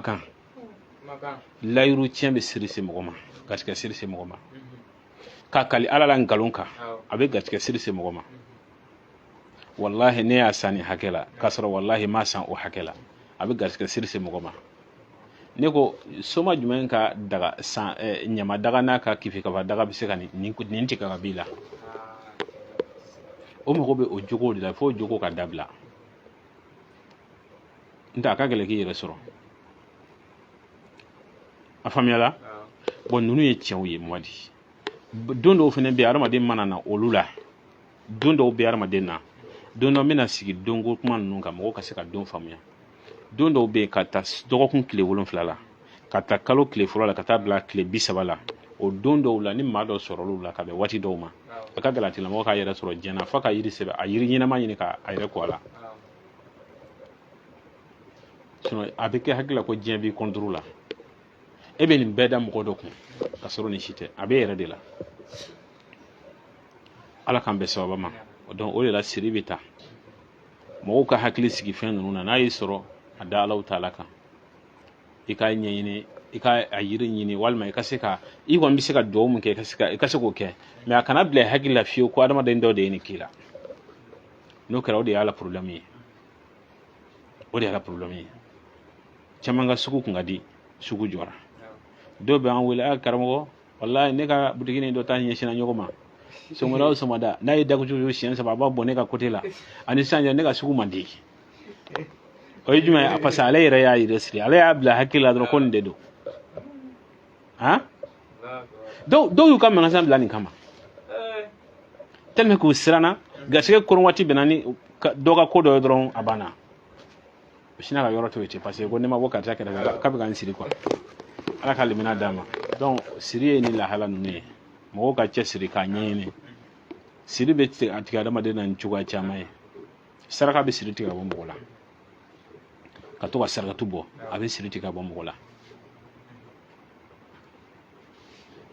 Kumakan, layiru tiɲɛ bɛ siri se mɔgɔ ma, garisɛgɛ siri se mɔgɔ ma. Ka kali Ala la nkalon kan, a bɛ garisɛgɛ siri se mɔgɔ ma. Walahi, ne y'a san nin hakɛ la, k'a sɔrɔ walahi m'a san o hakɛ la, a bɛ garisɛgɛ siri se mɔgɔ ma. Ne ko soma jumɛn ka daga san, ɲama daga n'a ka kifi kaba daga bɛ se ka nin tigɛ ka b'i la? O mago bɛ o jogo de la, f'o jogo ka dabila. N tɛ a ka gɛlɛn k'i yɛrɛ sɔrɔ. A faamuyala? Bon, ninnu ye tiɲɛw ye. Mamadi, don dɔw fana bɛ yen, adamaden mana na olu la, don dɔw bɛ adamaden na. Don dɔ n bɛna sigi donko kuma ninnu kan, mɔgɔw ka se ka don faamuya. Don dɔw bɛ yen, ka taa dɔgɔkun tile 7 la, ka taa kalo tile fɔlɔ la, ka taa bila tile 30 la, o don dɔw la, ni maa dɔ sɔrɔl'u la ka bɛn waati dɔw ma, a ka gɛlɛn a tigilamɔgɔ k'a yɛrɛ sɔrɔ diɲɛ na, f'a ka yiri sɛbɛ, a yiri ɲɛnama ɲini k'a yɛrɛ ko a la. Sinon a bɛ kɛ hakili la ko diɲɛ b'i kɔntoro la, e bɛ nin bɛɛ da mɔgɔ dɔ kun, ka sɔrɔ nin si tɛ, a bɛ yɛrɛ de la. Ala k'an bɛn sababa ma. Donc o de la siri bɛ ta, mɔgɔw ka hakili sigi fɛn ninnu na. N'a y'i sɔrɔ, a da Alahu taala kan, i k'a ɲɛɲini, i ka a yiri ɲini, walima i ka se ka, i kɔni bɛ se ka dugawu min kɛ, i ka se k'o kɛ, mais a kana bila i hakili la fiyewu ko adamaden dɔ de ye nin k'i la. N'o kɛra, o de y'a la problème ye, o de y'a la problème ye. Caman ka sugu kun ka di, sugu jɔra. Dɔw bɛ an wele: a karamɔgɔ, walayi ne ka butigi ni dɔ ta ɲɛsinna ɲɔgɔn ma, sɔgɔmada o sɔgɔmada, n'a ye dakutu siɲɛ 3, a b'a bɔn ne ka côté la, ani sisan cɛ ne ka sugu man di. O ye jumɛn ye? Parce que ale yɛrɛ y'a yɛrɛ siri, ale y'a bila hakili la dɔrɔn ko nin de don. Han, dɔw y'u ka magasin bila nin kama, tellement k'u siranna garisɛgɛ koron waati bɛnna ni dɔ ka ko dɔ ye dɔrɔn, a banna, o sinna ka yɔrɔ to yen ten, parce que ko ne ma bɔ karisa kɛrɛfɛ k'a bɛ ka n siri quoi. Ala ka limaniya d'a ma. Donc siri ye ni lahala ninnu ye, mɔgɔw ka cɛsiri k'a ɲɛɲini. Siri bɛ tigɛ tigɛ adamaden na ni cogoya caman ye. Saraka bɛ siri tigɛ ka bɔ mɔgɔ la, ka to ka sarakatu bɔ, a bɛ siri tigɛ ka bɔ mɔgɔ la,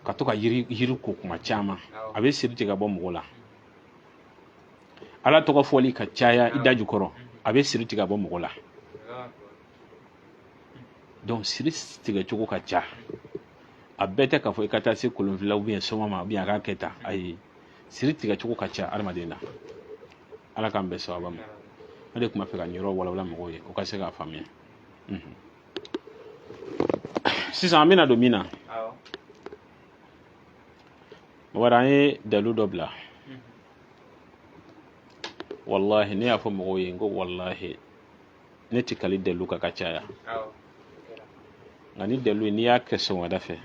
ka to ka yiri ko kuma caman, a bɛ siri tigɛ ka bɔ mɔgɔ la. Ala tɔgɔ fɔli ka caya i da jukɔrɔ, a bɛ siri tigɛ ka bɔ mɔgɔ la. Donc siri tigɛ cogo ka ca. A bɛɛ tɛ k'a fɔ i ka taa se kolonfila ou bien soma ma ou bien a k'a kɛ tan. Ayi, siri tigɛ cogo ka ca adamaden na. Ala k'an bɛn sababa ma. Ne de tun b'a fɛ ka nin yɔrɔ walawala mɔgɔw ye, u ka se k'a faamuya. Sisan an bɛna don min na, wari, an ye dalu dɔ bila. Walahi, ne y'a fɔ mɔgɔw ye n ko walahi ne ti kali dalu kan ka caya, nka ni dalu ye, n'i y'a kɛ sɔgɔmada fɛ,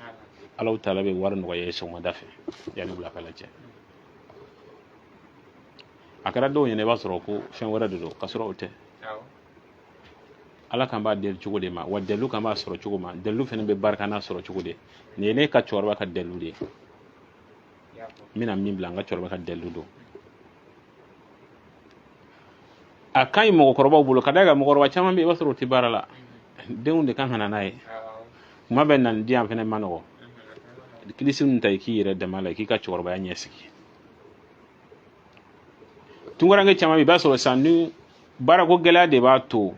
Alahu taala bɛ wari nɔgɔya ye sɔgɔmada fɛ yanni wulafɛla cɛ. A kɛra dɔw ɲɛna i b'a sɔrɔ ko fɛn wɛrɛ de don, k'a sɔrɔ o tɛ. Ala kan b'a deli cogo de ma, wa dalu kan b'a sɔrɔ cogo ma, dalu fana bɛ barika n'a sɔrɔ cogo de. Nin ye ne ka cɛkɔrɔba ka dalu de ye. N bɛna min bila, n ka cɛkɔrɔba ka dalu don. A ka ɲi mɔgɔkɔrɔbaw bolo, ka d'a kan mɔgɔkɔrɔba caman bɛ yen, i b'a sɔrɔ u tɛ baara la, denw de kan ka na n'a ye. Kuma bɛɛ na nin di yan fana ma nɔgɔ. Kilisi ninnu ta, i k'i yɛrɛ dɛmɛ a la, i k'i ka cɛkɔrɔbaya ɲɛsigi. Tunkaranke caman bɛ yen, i b'a sɔrɔ sisan ni baarako gɛlɛya de b'a to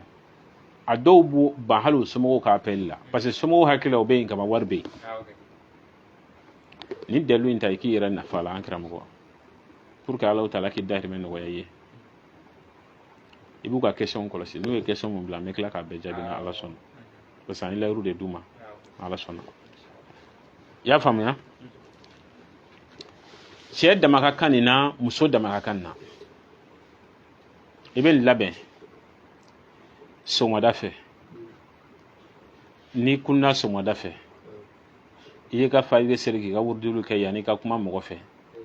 a dɔw b'u ban hali u somɔgɔw ka appel la, parce que somɔgɔw hakili la u bɛ yen kama, wari bɛ yen. Nin dalu in ta, i k'i yɛrɛ nafa la, an karamɔgɔ, pour que Alahu taala k'i dahirimɛ nɔgɔya i ye. I b'u ka question kɔlɔsi, n'u ye question mun bila, n bɛ tila k'a bɛɛ jaabi ni Ala sɔnna, parce que an ye layiru de d'u ma. Ala sɔnna, i y'a faamuya? Cɛ dama ka kan nin na, muso dama ka kan nin na. I bɛ nin labɛn sɔgɔmada fɛ. N'i kunna sɔgɔmada fɛ, i y'i ka fajiri seli, k'i ka wurudiliw kɛ, yanni i ka kuma mɔgɔ fɛ,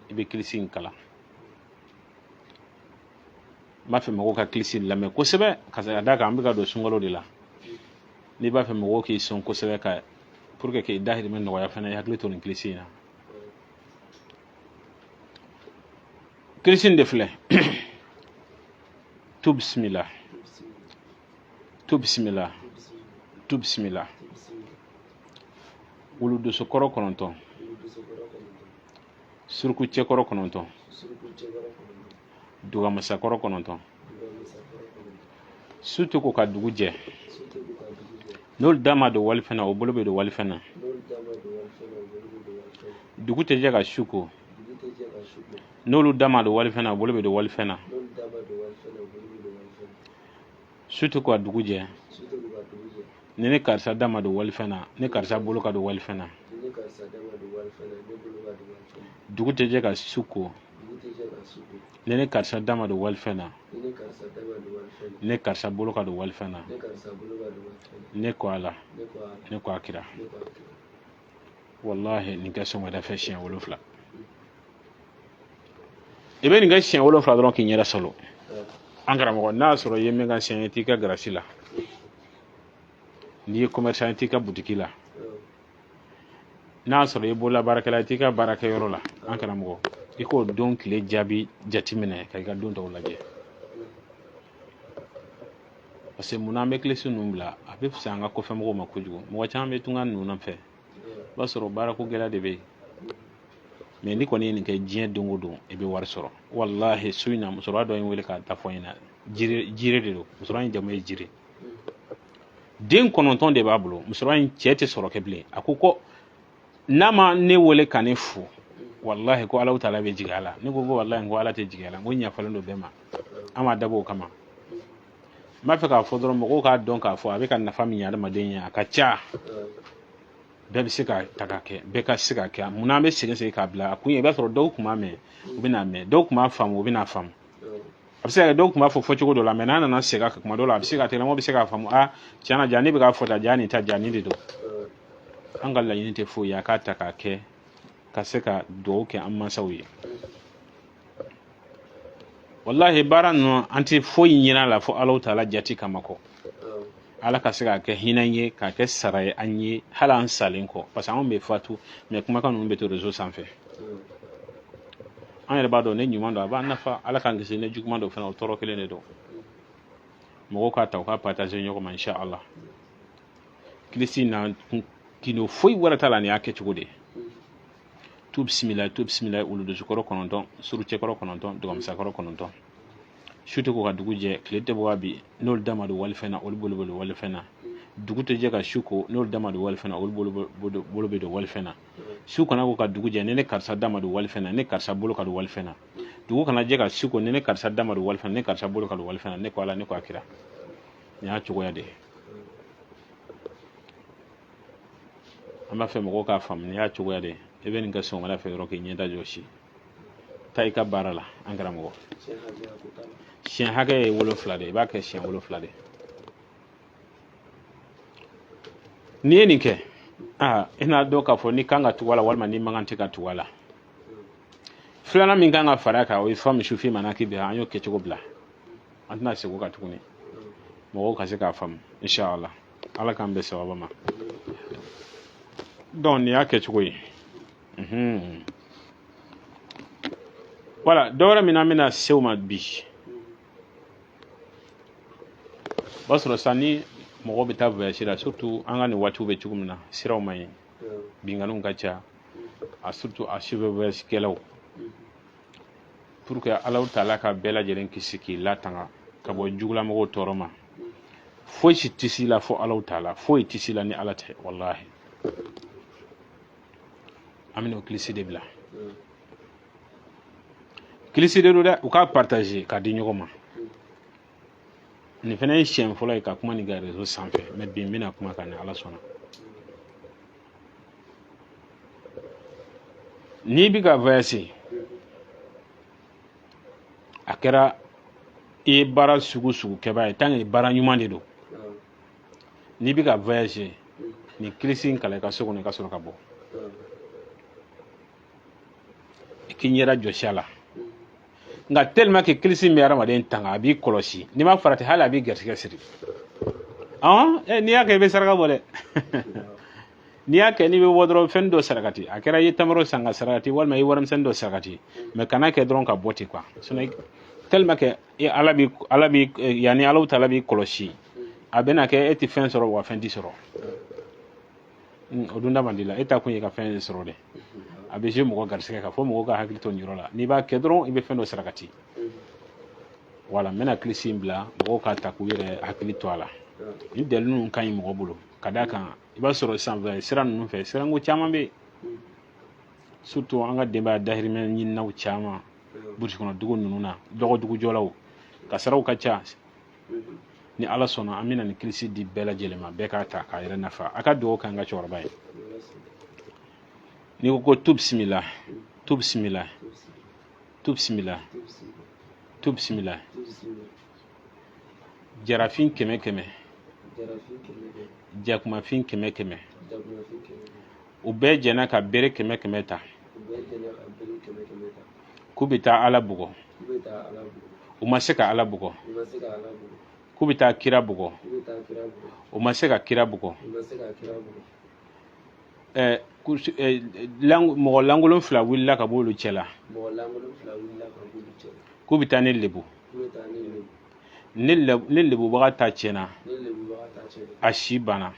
i bɛ kilisi in kalan. N b'a fɛ mɔgɔw ka kilisi lamɛn kosɛbɛ, ka d'a kan an bɛ ka don sunkalo de la. N'i b'a fɛ mɔgɔw k'i sɔn kosɛbɛ, ka pour que k'i dahirimɛ nɔgɔya fana, i hakili to nin kilisi in na. Kilisi in de filɛ: tu bisimila, tu bisimila, tu bisimila, wulu dosokɔrɔ 9, suruku cɛkɔrɔ 9, dugamasakɔrɔ 9, su tɛ ko ka dugu jɛ. N'olu da ma don walifɛn na, o bolo bɛ don walifɛn na. Dugu tɛ jɛ ka su ko. N'olu da ma don walifɛn na, o bolo bɛ don walifɛn na. Su tɛ ko ka dugu jɛ. Ni ne karisa da ma don walifɛn na, ne karisa bolo ka don walifɛn na. Dugu tɛ jɛ ka su ko. Ni ne karisa da ma don walifɛn na, ne karisa bolo ka don walifɛn na. Ne ko ala, ne ko a kira. Walahi, nin kɛ sɔgɔmada fɛ siɲɛ 7. I bɛ nin kɛ siɲɛ 7 dɔrɔn k'i ɲɛda salo. An karamɔgɔ, n'a y'a sɔrɔ i ye mécanicien ye, t'i ka garasi la. N'i ye commerçant ye, t'i ka butiki la. N'a y'a sɔrɔ i ye bololabaarakɛla ye, t'i ka baarakɛyɔrɔ la. An karamɔgɔ, i k'o don tile jaabi jateminɛ ka i ka don tɔw lajɛ. Parce que munna an bɛ kilisi ninnu bila? A bɛ fisaya an ka kɔfɛmɔgɔw ma kojugu. Mɔgɔ caman bɛ tunga ninnu fɛ, i b'a sɔrɔ baarako gɛlɛya de bɛ yen. Mais n'i kɔni ye nin kɛ diɲɛ don o don, i bɛ wari sɔrɔ. Walahi, su in na musokɔrɔba dɔ ye n wele k'a ta fɔ n ɲɛna. Jire de don. Musokɔrɔba in jamu ye Jire. Den 9 de b'a bolo. Musokɔrɔba in cɛ tɛ sɔrɔ kɛ bilen. A ko ko n'a ma ne wele ka ne fo, walahi, ko Alahu taala bɛ jigin a la. Ne ko ko walahi, n ko Ala tɛ jigin a la. N ko n yafalen don bɛɛ ma. An m'a dabɔ o kama. N b'a fɛ k'a fɔ dɔrɔn mɔgɔw k'a dɔn k'a fɔ a bɛ ka nafa min ɲɛ adamaden ye, a ka ca. Bɛɛ bɛ se ka ta ka kɛ, bɛɛ ka se ka kɛ. Munna an bɛ segin segin k'a bila a kun ye? I b'a sɔrɔ dɔw tun b'a mɛn, u bɛna mɛn. Dɔw tun b'a faamu, u bɛna faamu. A bɛ se ka kɛ dɔw tun b'a fɔ fɔcogo dɔ la, mais n'a nana segin a kan kuma dɔw la, a bɛ se ka tigilamɔgɔ bɛ se k'a faamu. A tiɲɛ na, ja ne bɛ k'a fɔ tan, ja nin ta, ja nin de don. An ka laɲini tɛ foyi ye, a k'a ta k'a kɛ ka se ka dugawu kɛ an mansaw ye. Walahi, baara ninnu, an tɛ foyi ɲini a la fo Alahu taala jati kama kɔ. Ala ka se k'a kɛ hinɛ ye, k'a kɛ sara ye an ye hali an salen kɔ. Parce que anw bɛ fatu, mais kumakan ninnu bɛ to réseau sanfɛ. An yɛrɛ b'a dɔn ne ɲuman don, a b'an nafa. Ala k'an kisi ne juguman don fana, o tɔɔrɔ kelen de don. Mɔgɔw k'a ta, u k'a partager ɲɔgɔn ma, insha Allah. Kilisi na kindo foyi wɛrɛ t'a la, nin y'a kɛcogo de ye. Tu bisimila, tu bisimila, olu dusukɔrɔ 9, surucɛkɔrɔ 9, dɔgɔmisakɔrɔ 9. Su tɛ ko ka dugu jɛ, tile tɛ bɔ bi. N'olu da ma don walifɛn na, olu bolo bɛ don walifɛn na. Dugu tɛ jɛ ka su ko. N'olu da ma don walifɛn na, olu bolo bɛ don walifɛn na. Su kana ko ka dugu jɛ, ni ne karisa da ma don walifɛn na, ne karisa bolo ka don walifɛn na. Dugu kana jɛ ka su ko, ni ne karisa da ma don walifɛn na, ne karisa bolo ka don walifɛn na. Ne ko ala, ne ko a kira. Nin y'a cogoya de ye. An b'a fɛ mɔgɔw k'a faamu, nin y'a cogoya de ye. I bɛ nin kɛ sɔgɔmada fɛ dɔrɔn k'i ɲɛda jɔsi, taa i ka baara la. An karamɔgɔ, siɲɛ hakɛ ye 7 de ye. I b'a kɛ siɲɛ 7 de. N'i ye nin kɛ, aa, i n'a dɔn k'a fɔ n'i kan ka tugu a la walima n'i man kan tɛ ka tugu a la. Filanan min kan ka fara a kan, o ye famsu fi manakibiha. An y'o kɛcogo bila, an tɛna segin o kan tuguni, mɔgɔw ka se k'a faamu, inshallah. Ala k'an bɛn sababa ma. Donc nin y'a kɛcogo ye. Voilà, dɔ wɛrɛ min an bɛna se o ma bi, o b'a sɔrɔ sisan ni mɔgɔw bɛ taa voyage la, surtout an ka nin waatiw bɛ cogo min na, siraw man ɲi, binkanniw ka ca, a surtout a sufɛ voyage kɛlaw, pour que Alahu taala ka bɛɛ lajɛlen kisi k'i latanga ka bɔ jugulamɔgɔw tɔɔrɔ ma. Foyi si tɛ s'i la fo Alahu taala, foyi tɛ s'i la ni Ala tɛ. Walahi, an bɛna o kilisi de bila. Kilisi de don dɛ, u k'a partager k'a di ɲɔgɔn ma. Nin fana ye siɲɛ fɔlɔ ye ka kuma nin kan réseau sanfɛ, mais bi n bɛna kuma kan ni Ala sɔnna. N'i bɛ ka voyager, a kɛra i ye baara sugu sugu kɛbaa ye, tant que baara ɲuman de don, n'i bɛ ka voyager, nin kilisi in kalan i ka so kɔnɔ, i ka sɔrɔ ka bɔ, i k'i ɲɛda jɔsi a la. Nka tellement que kilisi in bɛ hadamaden tanga, a b'i kɔlɔsi, n'i ma farati hali a b'i garisɛgɛ siri. N'i y'a kɛ, i bɛ saraka bɔ dɛ. N'i y'a kɛ, n'i bɛ bɔ dɔrɔn, fɛn dɔ sarakati, a kɛra i ye tamaro san ka sarakati, walima i ye warimisɛnnin dɔ sarakati, mais kana kɛ dɔrɔn ka bɔ ten quoi. Sinon tellement que Ala b'i, Ala b'i, yanni Alahu taala b'i kɔlɔsi, a bɛna kɛ e tɛ fɛn sɔrɔ wa fɛn t'i sɔrɔ. O dun da man di la, e ta kun ye ka fɛn sɔrɔ dɛ. A bɛ se mɔgɔ garisɛgɛ kan, fo mɔgɔw ka hakili to nin yɔrɔ la. N'i b'a kɛ dɔrɔn, i bɛ fɛn dɔ sarakati. Wala n bɛna kilisi in bila, mɔgɔw k'a ta k'u yɛrɛ hakili to a la. Nin dalilu ninnu ka ɲi mɔgɔ bolo. Ka d'a kan i b'a sɔrɔ sisan sira ninnu fɛ, siranko caman bɛ yen, surtout an ka denbaya dahirimɛ ɲininaw caman burusi kɔnɔ dugu ninnu na, dɔgɔdugujɔlaw, kasaraw ka ca. Ni Ala sɔnna, an bɛna nin kilisi di bɛɛ lajɛlen ma, bɛɛ k'a ta k'a yɛrɛ nafa. A ka dugawu k'an ka cɛkɔrɔba ye. N'i ko ko tu bisimila, tu bisimila, tu bisimila, tu bisimila, jarafin kɛmɛ kɛmɛ, jakumafin kɛmɛ kɛmɛ, u bɛɛ jɛnna ka bere kɛmɛ kɛmɛ ta k'u bɛ taa Ala bugɔ, u ma se ka Ala bugɔ. K'u bɛ taa kira bugɔ, u ma se ka kira bugɔ. Mɔgɔ lankolon fila wulila ka b'olu cɛ la k'u bɛ taa ne lebu. Ne lebubaga ta tiɲɛna, a si banna.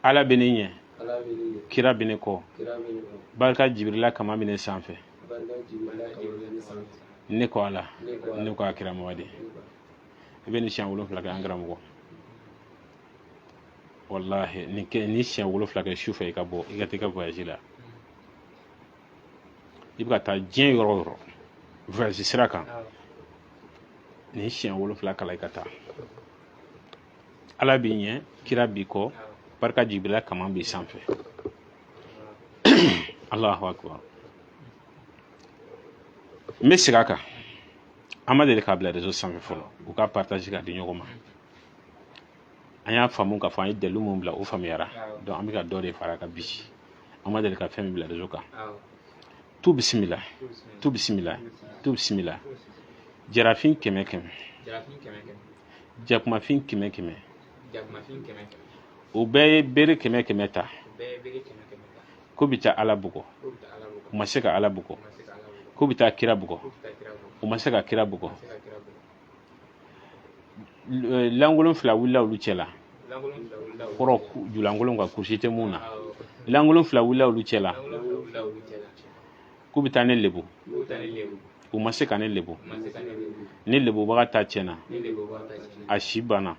Ala bɛ ne ɲɛ, kira bɛ ne kɔ, barika Jibirila kama bɛ ne sanfɛ. Ne ko Ala, ne ko a kira Mamadi. I bɛ nin siɲɛ 7 kɛ, an karamɔgɔ. Walahi, nin kɛ, ni siɲɛ 7 kɛ su fɛ, i ka bɔ i ka taa i ka voyage la. I bɛ ka taa diɲɛ yɔrɔ o yɔrɔ voyage sira kan, nin siɲɛ 7 kalan, i ka taa. Ala b'i ɲɛ, kira b'i kɔ, barika Jibirila kama b'i sanfɛ. Allahu akbar. N bɛ segin a kan, an ma deli k'a bila réseau sanfɛ fɔlɔ, u ka partage k'a di ɲɔgɔn ma. An y'a faamu k'a fɔ an ye dalilu mun bila, o faamuyara. Donc an bɛ ka dɔ de fara a kan bi. An ma deli ka fɛn min bila réseau kan. Tu bisimila, tu bisimila, tu bisimila, jarafin kɛmɛ kɛmɛ, jakumafin kɛmɛ kɛmɛ, u bɛɛ ye bere kɛmɛ kɛmɛ ta k'u bɛ taa Ala bugɔ, u ma se ka Ala bugɔ. K'u bɛ taa kira bugɔ, u ma se ka kira bugɔ. Lankolon fila wulila olu cɛ la, kɔrɔ julankolon ka kurusi tɛ mun na. Lankolon fila wulila olu cɛ la k'u bɛ taa ne lebu, u ma se ka ne lebu. Ne lebubaga ta tiɲɛna, a si banna.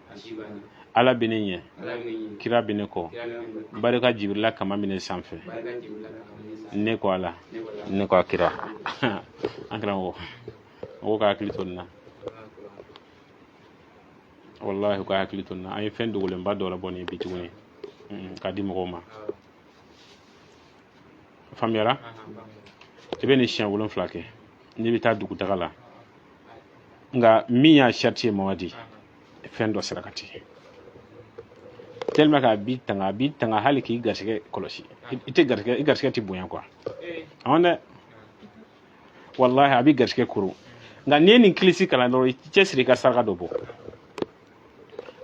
Ala bɛ ne ɲɛ, kira bɛ ne kɔ, barika Jibirila kama bɛ ne sanfɛ. Ne ko Ala, ne ko a kira. An karamɔgɔ, mɔgɔw ka hakili to nin na. Wallahi, u ka hakili to nin na. An ye fɛn dogolenba dɔ labɔ nin bi tuguni k'a di mɔgɔw ma. Faamuyara? I bɛ nin siɲɛ 7 kɛ n'i bɛ taa dugutaga la. Nka min y'a sariti ye, Mamadi, fɛn dɔ sarakati, tellement que a b'i tanga, a b'i tanga hali k'i garisɛgɛ kɔlɔsi. I tɛ garisɛgɛ, i garisɛgɛ tɛ bonya quoi. Awɔ dɛ, wallahi, a b'i garisɛgɛ koro. Nka n'i ye nin kilisi kalan dɔrɔn, i cɛsiri i ka saraka dɔ bɔ.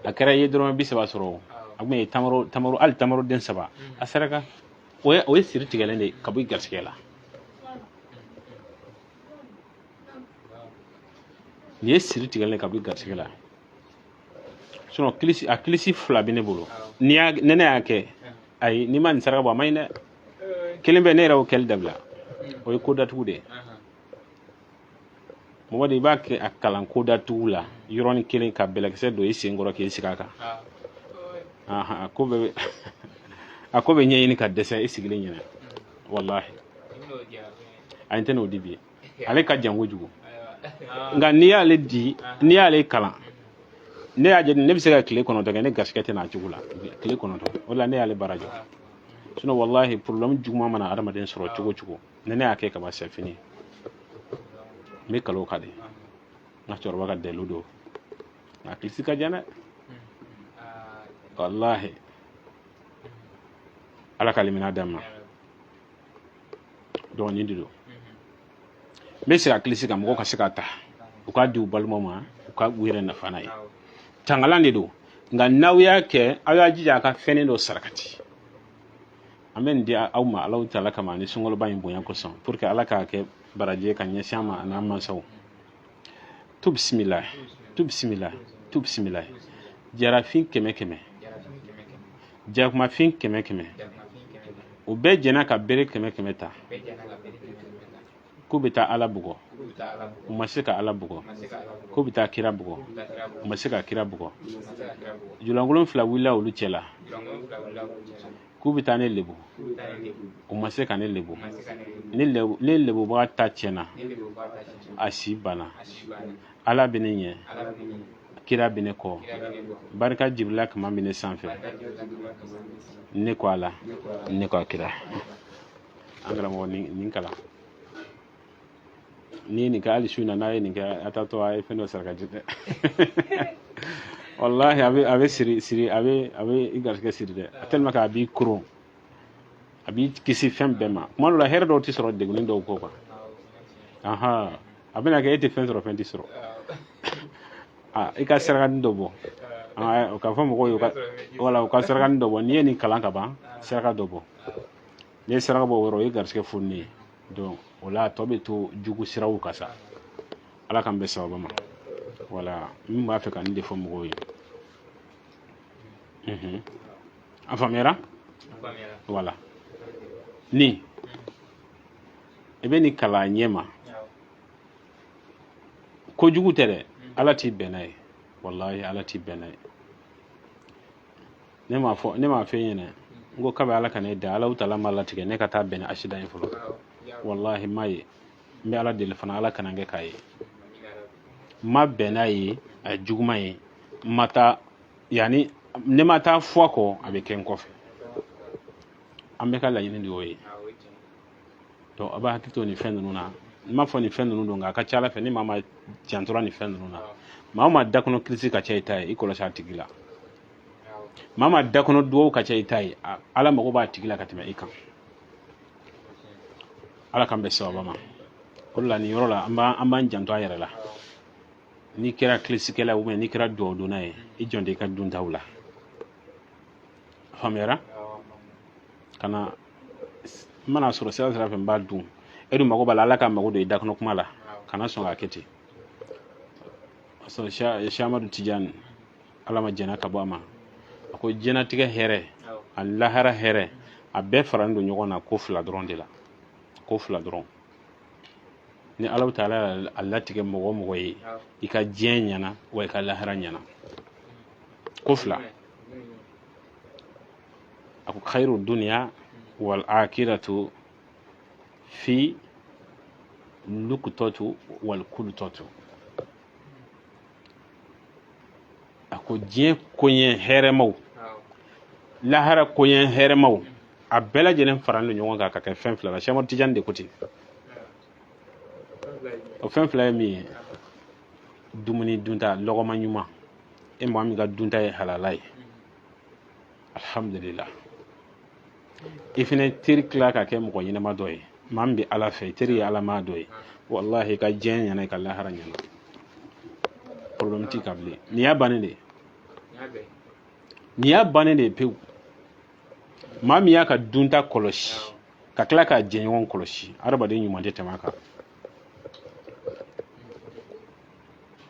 A kɛra i ye dɔrɔmɛ 30 sɔrɔ o, a kun ye tamaro, tamaro, hali tamaro den 3, a saraka. O ye siri tigɛlen de ye ka bɔ i garisɛgɛ la. Nin ye siri tigɛlen ka bɔ i garisɛgɛ la. Sinon kilisi, a kilisi 2 bɛ ne bolo. N'i y'a, ni ne y'a kɛ, ayi, n'i ma nin saraka bɔ, a man ɲi dɛ. Kelen bɛ ne yɛrɛ y'o kɛli dabila, o ye ko datugu de ye. Mɔgɔ de i b'a kɛ a kalan ko datugu la yɔrɔnin kelen, ka bɛlɛkisɛ don i sen kɔrɔ k'i sigi a kan. A ko bɛɛ bɛ, a ko bɛ ɲɛɲini ka dɛsɛ i sigilen ɲɛna. Walahi, a n tɛ n'o di bi, ale ka jan kojugu. Nka n'i y'ale di, n'i y'ale kalan, ne y'a jate, ne bɛ se ka tile 9 kɛ, ne garisɛgɛ tɛ n'a cogo la tile 9. O de la ne y'ale baara jɔ. Sinon wallahi, problème juguman mana adamaden sɔrɔ cogo o cogo, ni ne y'a kɛ kaban, c'est fini. N bɛ kalo ka de, n ka cɛkɔrɔba ka dalilu don, nka kilisi ka jan dɛ. Wallahi, Ala ka limaniya d'an ma. Donc nin de don. N bɛ segin a kilisi kan, mɔgɔw ka se k'a ta, u k'a di u balimaw ma, u ka u yɛrɛ nafa n'a ye. Tangalan de don. Nka n'aw y'a kɛ, aw y'a jija a ka fɛnnin dɔ sarakati. An bɛ nin di aw ma Alahu taala kama ani sunkaloba in bonya kosɔn, pour que Ala k'a kɛ baraji ye ka ɲɛsin an ma an'an mansaw. Tu bisimila, tu bisimila, tu bisimila, jarafin kɛmɛ kɛmɛ, jakumafin kɛmɛ kɛmɛ, u bɛɛ jɛnna ka bere kɛmɛ kɛmɛ ta k'u bɛ taa Ala bugɔ. U ma se ka Ala bugɔ. K'u bɛ taa kira bugɔ, u ma se ka kira bugɔ. Julankolon fila wulila olu cɛ la k'u bɛ taa ne lebu, u ma se ka ne lebu. Ne lebubaga ta tiɲɛna, a si banna. Ala bɛ ne ɲɛ, kira bɛ ne kɔ, barika Jibirila kama bɛ ne sanfɛ. Ne ko Ala, ne ko a kira. An karamɔgɔ, nin kalan n'i ye nin kɛ hali su in na, n'a ye nin kɛ, a taatɔ a ye fɛn dɔ saraka di dɛ. Walahi, a bɛ siri siri, a bɛ i garisɛgɛ siri dɛ, tellement que a b'i koron, a b'i kisi fɛn bɛɛ ma. Kuma dɔ la, hɛrɛ dɔw tɛ sɔrɔ degunni dɔw kɔ quoi. Ahan, a bɛna kɛ e tɛ fɛn sɔrɔ, fɛn tɛ sɔrɔ. Ah, i ka sarakani dɔ bɔ k'a fɔ mɔgɔw ye, wala u ka sarakani dɔ bɔ. N'i ye nin kalan ka ban, saraka dɔ bɔ. N'i ye saraka bɔ o yɔrɔ, o ye garisɛgɛ fununen ye. Donc o la, a tɔ bɛ to jugu siraw kan sa. Ala k'an bɛn sababa ma. Wala min b'a fɛ ka nin de fɔ mɔgɔw ye. A faamuyara? Wala ni i bɛ nin kalan ɲɛ ma, kojugu tɛ dɛ. Ala t'i bɛn n'a ye, walahi, Ala t'i bɛn n'a ye. Ne m'a fɔ, ne m'a fɔ e ɲɛna n ko kabi Ala ka ne da, Ala taala ma latigɛ ne ka taa bɛn ni accident ye fɔlɔ. Walahi, m'a ye. N bɛ Ala deli fana, Ala kana kɛ k'a ye. N ma bɛn n'a ye, a ye juguman ye. N ma taa yanni ne ma taa fɔ a kɔ, a bɛ kɛ n kɔfɛ. An bɛɛ ka laɲini de y'o ye. Donc a b'a hakili to nin fɛn ninnu na. N m'a fɔ nin fɛn ninnu don, nka a ka ca Ala fɛ, ni maa ma jantora nin fɛn ninnu na, maa o maa da kɔnɔ kirisi ka ca i ta ye, i kɔlɔsi a tigi la. Maa maa da kɔnɔ duwawu ka ca i ta ye, Ala mago b'a tigi la ka tɛmɛ i kan. Ala k'an bɛn sababa ma. O de la, nin yɔrɔ la, an b'an janto an yɛrɛ la. N'i kɛra kirisikɛla ye, n'i kɛra duwawudonna ye, i jɔn tɛ i ka duntaw la. Faamuyara? Ka na n mana sɔrɔ sira sira fɛ, n b'a dun. E dun mago b'a la, Ala ka mago don i da kɔnɔ kuma la. Kana sɔn k'a kɛ ten. Sɔrɔ Amadu Tijani, Ala ma jɛnna ka bɔ a ma, a ko diɲɛnatigɛ hɛrɛ ani lahara hɛrɛ, a bɛɛ faralen don ɲɔgɔn na ko fila dɔrɔn de la, ko fila dɔrɔn. Ni Ala taala a latigɛ mɔgɔ o mɔgɔ ye, i ka diɲɛ ɲɛna wa i ka lahara ɲɛna, ko fila. A ko khairu dunya wal akhiratu fi lukutɔtu wal kulutɔtu. A ko diɲɛ koɲɛ hɛrɛmaw, lahara koɲɛ hɛrɛmaw, a bɛɛ lajɛlen faralen don ɲɔgɔn kan ka kɛ fɛn fila la. Sɛmadu Tijani de ko ten. O fɛn fila ye min ye: dumuni dunta lɔgɔma ɲuman. E maa min ka dunta ye halala ye, alhamdulillah, i fɛnɛ teri tila ka kɛ mɔgɔ ɲɛnama dɔ ye, maa min bɛ Ala fɛ, i teri ye Alamaa dɔ ye, wallahi, i ka diɲɛ ɲɛna, i ka lahara ɲɛna, problème t'i kan bilen. Nin y'a bannen de ye, nin y'a bannen de ye pewu. Maa min y'a ka dunta kɔlɔsi ka tila k'a jɛɲɔgɔn kɔlɔsi, adamaden ɲuman tɛ tɛmɛ a kan.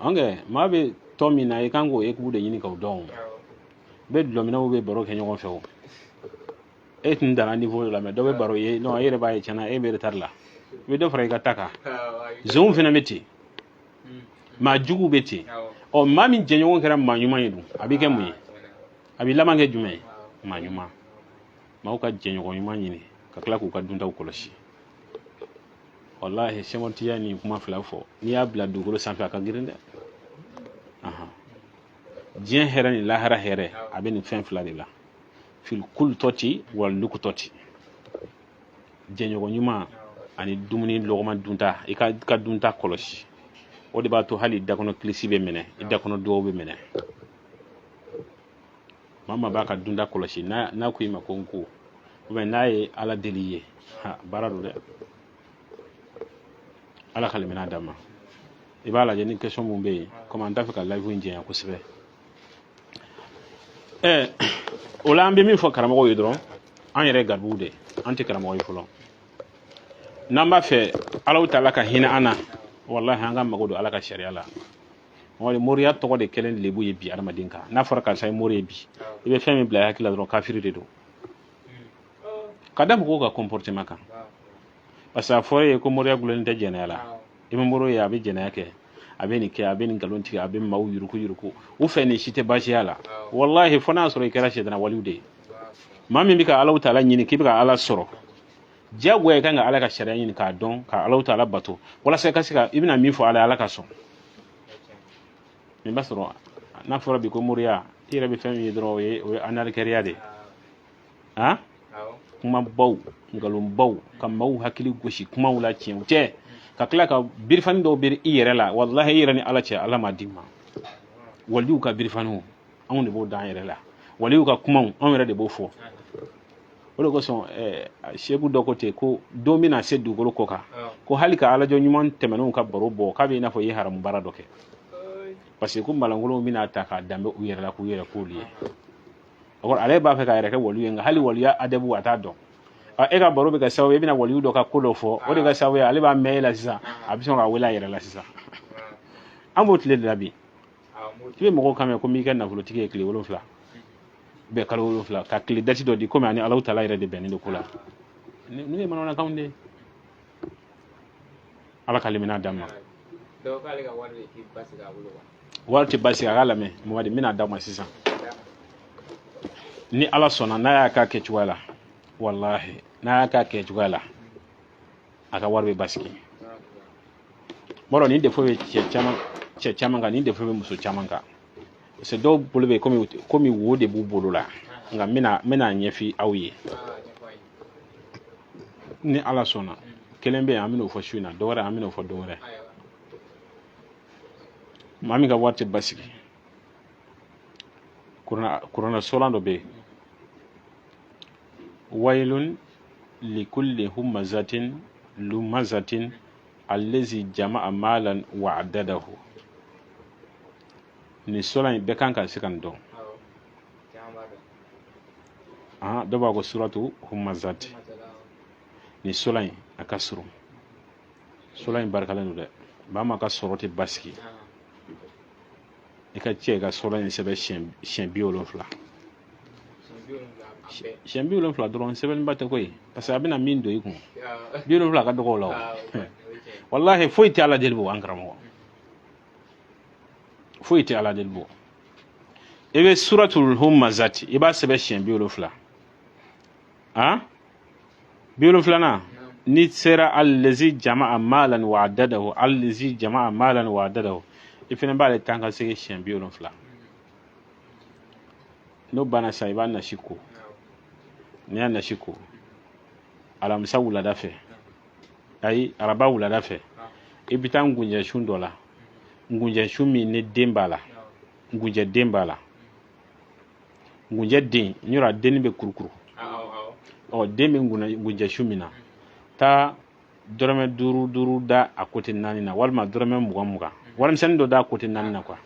Ɔnkɛ maa bɛ tɔ min na, i kan k'o équipe de ɲini k'o dɔn. O bɛ dulɔminɛw bɛ baro kɛ ɲɔgɔn fɛ. O e tun danna niveau dɔ la, mais dɔ bɛ baro ye, non, e yɛrɛ b'a ye tiɲɛna e bɛ retard la, i bɛ dɔ fara i ka ta kan. Zonw fana bɛ ten, maa juguw bɛ ten. Ɔ, maa min jɛɲɔgɔn kɛra maa ɲuman ye dun, a bɛ kɛ mun ye? A bɛ laban kɛ jumɛn ye? Maa ɲuman. Maaw ka jɛɲɔgɔn ɲuman ɲini ka tila k'u ka duntaw kɔlɔsi. Walahi, sɛmɔtiya nin kuma fila fɔ, n'i y'a bila dugukolo sanfɛ, a ka girin dɛ. Diɲɛ hɛrɛ ni lahara hɛrɛ, a bɛ nin fɛn fila de la: fil kulutɔti wal lukutɔti. Jɛɲɔgɔn ɲuman ani dumuni lɔgɔma dunta. I ka dunta kɔlɔsi, o de b'a to hali i dakɔnɔ kilisi bɛ minɛ, i dakɔnɔ duwawu bɛ minɛ. Maa maa b'a ka dunta kɔlɔsi, n'a ko i ma ko n ko, ou bien n'a ye Ala deli i ye, ha, baara don dɛ. Ala ka limaniya d'an ma. I b'a lajɛ ni question mun bɛ yen, komi an t'a fɛ ka live in janya kosɛbɛ. O la, an bɛ min fɔ karamɔgɔw ye dɔrɔn, an yɛrɛ ye garibuw de, an tɛ karamɔgɔ ye fɔlɔ. N'an b'a fɛ Alaw taala ka hinɛ an na, walahi, an ka mago don Ala ka sariya la. Mɔgɔ moriya tɔgɔ de kɛlen lebu ye bi adamaden kan. N'a fɔra karisa ye mori ye bi, i bɛ fɛn min bila i hakili la dɔrɔn, kafiri de don, ka da mɔgɔw ka comportement kan, parce que a fɔra e ye ko moriya gulonnen tɛ jɛnɛya la. I bɛ mori ye, a bɛ jɛnɛya kɛ, a bɛ nin kɛ, a bɛ nin nkalon tigɛ, a bɛ maaw yuruku yuruku. U fɛ nin si tɛ baasiya la. Walahi, fo n'a y'a sɔrɔ i kɛra sɛtana waliw de ye. Maa min bɛ ka Alahu taala ɲini k'i bɛ ka Ala sɔrɔ, diyagoya i kan ka Ala ka sariya ɲini k'a dɔn, ka Alahu taala bato, walasa i ka se ka i bɛna min fɔ Ala ye, Ala ka sɔn. Min b'a sɔrɔ n'a fɔra bi ko moriya, i yɛrɛ bɛ fɛn min ye dɔrɔn, o ye anarikɛriya de ye. Han, kumabaw, nkalonbaw, ka maaw hakili gosi kumaw la, tiɲɛw tɛ, ka tila ka birifani dɔw biri i yɛrɛ la. Walahi, i yɛrɛ ni Ala cɛ, Ala m'a d'i ma. Waliw ka birifaniw, anw de b'o d'an yɛrɛ la. Waliw ka kumaw, anw yɛrɛ de b'o fɔ. O de kosɔn seku dɔ ko ten ko don bɛna se dugukolo kɔ kan ko hali ka alajɔ ɲuman tɛmɛnenw ka baro bɔ, k'a bɛ i n'a fɔ i ye haramu baara dɔ kɛ, parce que ko malankolonw bɛna ta k'a danbe u yɛrɛ la, k'u yɛrɛ k'olu ye. O kɔrɔ, ale b'a fɛ k'a yɛrɛ kɛ waliyu ye, nka hali waliya adabu a t'a dɔn. E ka baro bɛ kɛ sababu ye, e bɛna waliyu dɔ ka ko dɔ fɔ, o de ka sababu ye ale b'a mɛn e la sisan, a bɛ sɔn k'a wele a yɛrɛ la sisan. An b'o tile de la bi. I bɛ mɔgɔw kan mɛn ko n b'i kɛ nafolotigi ye tile 7 bɛɛ, kalo 7, ka tile dati dɔ di, komi ani Alahu taala yɛrɛ de bɛnnen don ko la. N'u ye manamanakanw de ye. Ala ka limaniya d'an ma. Wari tɛ basigi a k'a lamɛn. Mamadi, n bɛna d'aw ma sisan ni Ala sɔnna. N'a y'a k'a kɛcogoya la, walahi, n'a y'a k'a kɛcogoya la, a ka wari bɛ basigi. Bɔrɔ nin défaut bɛ cɛ caman kan, nin défaut bɛ muso caman kan, parce que dɔw bolo bɛ komi wo de b'u bolo la. Nka n bɛna ɲɛfɔ aw ye ni Ala sɔnna. Kelen bɛ yen, an bɛn'o fɔ su in na. Dɔ wɛrɛ, an bɛn'o fɔ don wɛrɛ. Maa min ka wari tɛ basigi, kuranɛ solan dɔ bɛ yen: wailun likulli humazatin lumazatin allazi jama'a malan wa addadahu. Nin solan in, bɛɛ kan ka se ka nin dɔn. Dɔ b'a ko suratu humazati. Nin solan in, a ka surun. Solan in barikalen don dɛ. Maa maa ka sɔrɔ tɛ basigi, i ka cɛ i ka solan in sɛbɛn siɲɛ 70, siɲɛ 70 dɔrɔn. Sɛbɛnniba tɛ koyi, parce que a bɛna min don i kun, 70 ka dɔgɔ o la. O walahi, foyi tɛ Ala deli bɔ. An karamɔgɔ, foyi tɛ Ala deli bɔ. I bɛ suratul humazati, i b'a sɛbɛn siɲɛ 70. Han, 70nan, n'i sera allazi jama'a malan wa addadahu, allazi jama'a malan wa addadahu, i fɛnɛ b'ale tan ka segin siɲɛ 70. N'o banna sisan, i b'a nasi ko. N'i y'a nasi ko, alamisa wulada fɛ, ayi, araba wulada fɛ, i bɛ taa ngunjɛ sun dɔ la, ngunjɛ sun min ni den b'a la, ngunjɛ den b'a la, ngunjɛ den n yɔrɔ a dennin bɛ kurukuru. Ɔ, den bɛ ngunjɛ sun min na, taa dɔrɔmɛ duuru duuru da a côté naani na, walima dɔrɔmɛ 20 20, warimisɛnnin dɔ da a côté naani na quoi,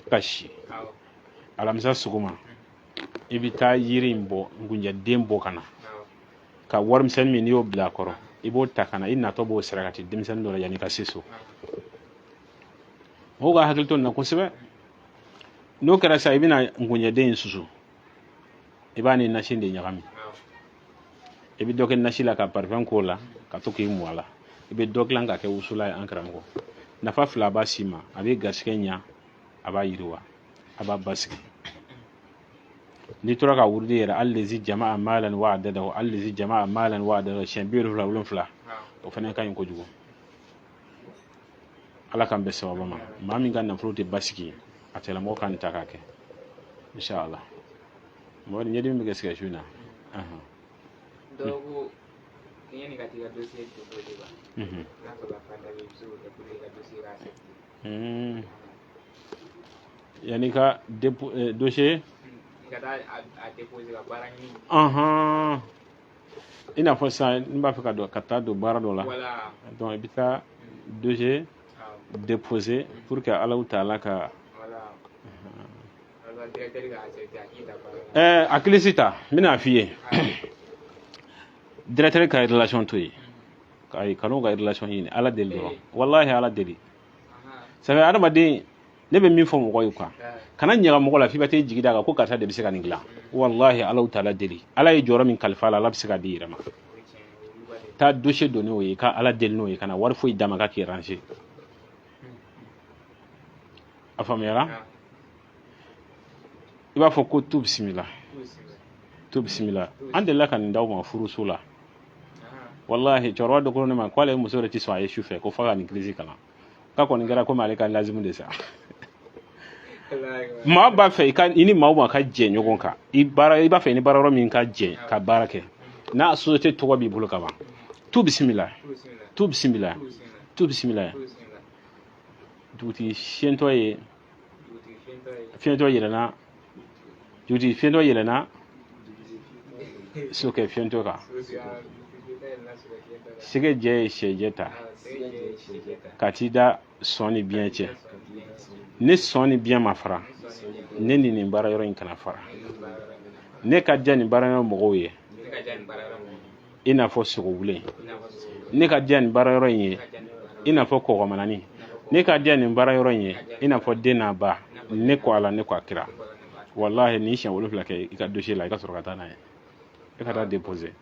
ka si. Alamisa sɔgɔma, i bɛ taa yiri in bɔ, ngunjɛ den bɔ ka na, ka warimisɛnnin min n'i y'o bila a kɔrɔ, i b'o ta ka na. I natɔ b'o sarakati denmisɛnnin dɔ la yanni i ka se so. Mɔgɔw ka hakili to nin na kosɛbɛ. N'o kɛra sisan, i bɛna ngunjɛden in susu. I b'a ni nasi de ɲagami. I bɛ dɔ kɛ nasi la ka parfum k'o la, ka to k'i mu a la. I bɛ dɔ dilan k'a kɛ wusulan ye. An karamɔgɔ, nafa fila b'a si ma: a bɛ garisɛgɛ ɲa, a b'a yiriwa, a b'a basigi. N'i tora ka wurudi yɛrɛ, allazi jama'a malan wa addadahu, allazi jama'a malan wa addadahu, siɲɛ 77, o fana ka ɲi kojugu. Ala k'an bɛn sababa ma. Maa min ka nafolo tɛ basigi, a tigilamɔgɔ ka nin ta k'a kɛ, inshallah. Mɔgɔ ni ɲɛdimi bɛ kɛ sigɛ su in na. Dɔw ko yanni ka t'i ka dossier déposer quoi, n'a sɔrɔ fanta bɛ, i bɛ se k'o kɛ pour que i ka dossier ka accepter. Yanni ka dossier I ka taa a déposer ka baara ɲini. I n'a fɔ sisan n b'a fɛ ka don, ka taa don baara dɔ la. Voilà. Donc i bɛ taa dossier déposer pour que Alahu taala ka Voilà. Alors directeur ka accepter a k'i ta baara la. Hakili ta, n bɛna f'i ye, directeur ka relation to yen, ayi, kan'o ka relation ɲini. Ala deli dɔrɔn, wallahi, Ala deli. Ça fait adamaden, ne bɛ min fɔ mɔgɔ ye quoi, kana ɲaga mɔgɔ la f'i ka t'i jigi d'a kan ko karisa de bɛ se ka nin dilan. Wallahi, Alahu taala deli. Ala ye jɔyɔrɔ min kalifa a la, Ala bɛ se k'a di i yɛrɛ ma. O ye tiɲɛ ye, o ye ba de ye. Taa dossier don n'o ye, i ka Ala deli n'o ye, kana wari foyi d'a ma k'a k'i ranger. A faamuyara? I b'a fɔ ko tu bisimila, tu bisimila. An delila ka nin d'aw ma furuso la. Walahi, cɛkɔrɔba dɔ ko ne ma k'ale muso yɛrɛ tɛ sɔn a ye su fɛ, ko f'a ka nin kilisi kalan, k'a kɔni kɛra komi ale ka lazimu de sa. Maa b'a fɛ i ka i ni maaw ma ka jɛ ɲɔgɔn kan, i baara, i b'a fɛ i ni baara yɔrɔ min ka jɛ ka baara kɛ, n'a société tɔgɔ b'i bolo ka ban, tu bisimila, tu bisimila, tu bisimila. Dugutigi fiyentɔ ye fiyentɔ yɛlɛnna, dugutigi fiyentɔ yɛlɛnna sokɛ fiyentɔ kan, sɛgɛ jɛ ye sɛjɛ ta ka t'i da sɔn ni biɲɛ cɛ. Ne sɔn ni biɲɛ ma fara, ne ni nin baara yɔrɔ in kana fara. Ne ka diya nin baara yɔrɔ mɔgɔw ye i n'a fɔ sogobilen. Ne ka diya nin baara yɔrɔ in ye i n'a fɔ kɔgɔmanani. Ne ka diya nin baara yɔrɔ in ye i n'a fɔ den n'a ba. Ne ko Ala, ne ko a kira. Walahi, ni siɲɛ 7 kɛ i ka dossier la, i ka sɔrɔ ka taa n'a ye, i ka taa déposer.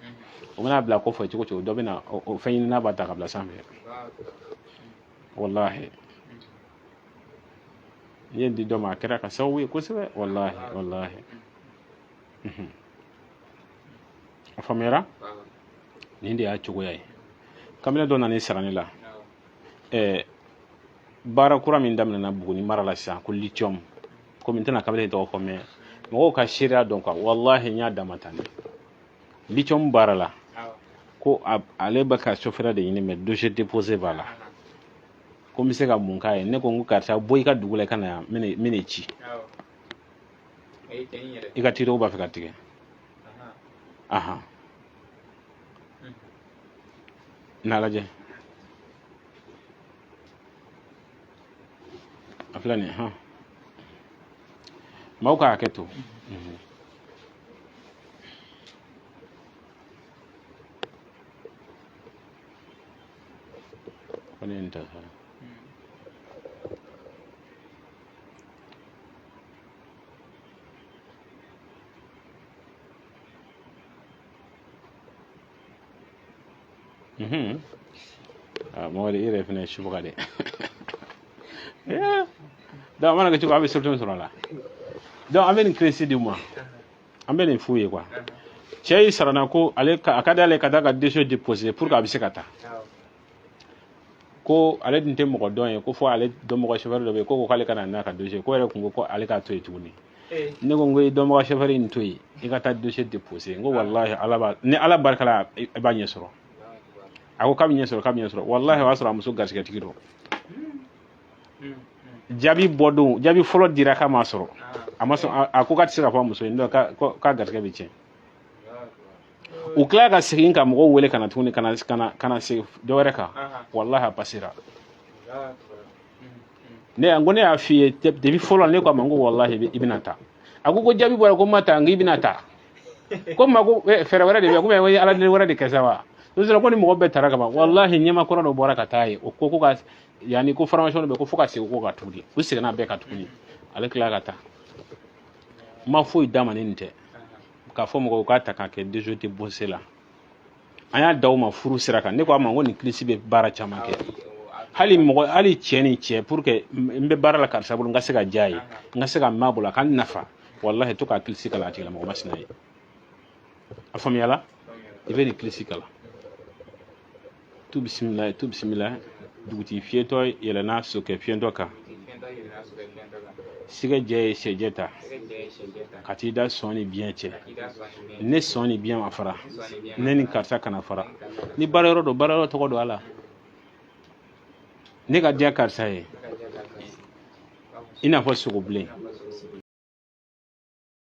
O mana bila kɔfɛ cogo cogo, dɔ bɛ na o fɛn ɲini n'a b'a ta ka bila sanfɛ. Walahi, n ye di dɔ ma, a kɛra ka sababu ye kosɛbɛ. Walahi, walahi, a faamuyara. Nin de y'a cogoya ye. Kamalen dɔ nana i sara ne la, baara kura min daminɛna Buguni mara la sisan ko lithium. Komi n tɛna kamalen tɔgɔ fɔ, mais mɔgɔw ka seereya dɔn quoi. Walahi, n y'a d'a ma tan de, lithium baara la, ko ale bɛ ka chauffeur de ɲini, mais dossier déposé b'a la, ko n bɛ se ka mun k'a ye? Ne ko n ko karisa, bɔ i ka dugu la i ka na yan, n bɛn'i ci. I ka tirow b'a fɛ ka tigɛ. Ahan, n'a lajɛ, a filɛ nin ye. Hɔn, maaw ka hakɛ to. Ko ne ye nin ta sa. Ah, Mamadi, i yɛrɛ fana ye subaga dɛ. Donc a mana kɛ cogo, a bɛ solution sɔrɔ a la. Donc an bɛ nin kilisi di u ma, an bɛ nin f'u ye quoi. Cɛ y'i sarana ko ale a ka d'ale ka taa ka dossier déposer pour que a bɛ se ka taa. Ko ale dun tɛ mɔgɔ dɔn ye, ko fo ale dɔnbaga chauffeur dɔ bɛ yen, ko k'ale ka na n'a ka dossier, ko yɛrɛ kun ko ko ale k'a to yen tuguni. Ne ko n ko i dɔnbaga chauffeur in to yen, i ka taa dossier déposer. N ko walahi, Ala b'a ni Ala barika la, i b'a ɲɛ sɔrɔ. A ko k'a bɛ ɲɛ sɔrɔ, k'a bɛ ɲɛ sɔrɔ. Walahi, o y'a sɔrɔ a muso garisɛgɛtigi don. Jaabi bɔ don, jaabi fɔlɔ dira k'a ma sɔrɔ, a ma sɔn, a ko k'a tɛ se ka fɔ a muso ye, n'o k'a garisɛgɛ bɛ tiɲɛ. U tila ka segin ka mɔgɔw wele ka na tuguni, ka na ka na ka na segin dɔ wɛrɛ kan. Walahi, a pasera. Ne n ko ne y'a f'i ye depuis fɔlɔ, ne ko a ma n ko walahi, i bɛna taa. A ko ko jaabi bɔra, ko n ma taa. N k'i bɛna taa. Ko ma ko fɛɛrɛ wɛrɛ de bɛ, komi ye ala deli wɛrɛ de kɛ sa wa. N'o ko ni mɔgɔ bɛɛ taara ka ban, walahi, ɲɛmakɔrɔ dɔ bɔra ka taa ye, o ko ko ka yanni ko formation bɛ ko fo ka segin ko ka tuguni. U seginna bɛɛ ka tuguni, ale tila ka taa. N ma foyi d'a ma ni nin tɛ, k'a fɔ mɔgɔw k'a ta k'a kɛ dossier déposé la. An y'a d'aw ma furu sira kan. Ne ko a ma n ko nin kilisi bɛ baara caman kɛ, hali mɔgɔ, hali cɛ ni cɛ, pour que n bɛ baara la karisa bolo, n ka se ka diya ye, n ka se ka mɛn a bolo, a ka n nafa. Walahi, to k'a kilisi kalan a tigilamɔgɔ masina ye. A faamuyala? I bɛ nin kilisi kalan, tu bisimila, tu bisimila. Dugutigi fiyentɔ yɛlɛnna sokɛ fiyentɔ kan, sɛgɛ jɛ ye sɛjɛ ta ka t'i da sɔn ni biɲɛ cɛ. Ne sɔn ni biɲɛ ma fara, ne ni karisa kana fara. Ni baara yɔrɔ don, baara yɔrɔ tɔgɔ don a la. Ne ka diya karisa ye i n'a fɔ sogobilen.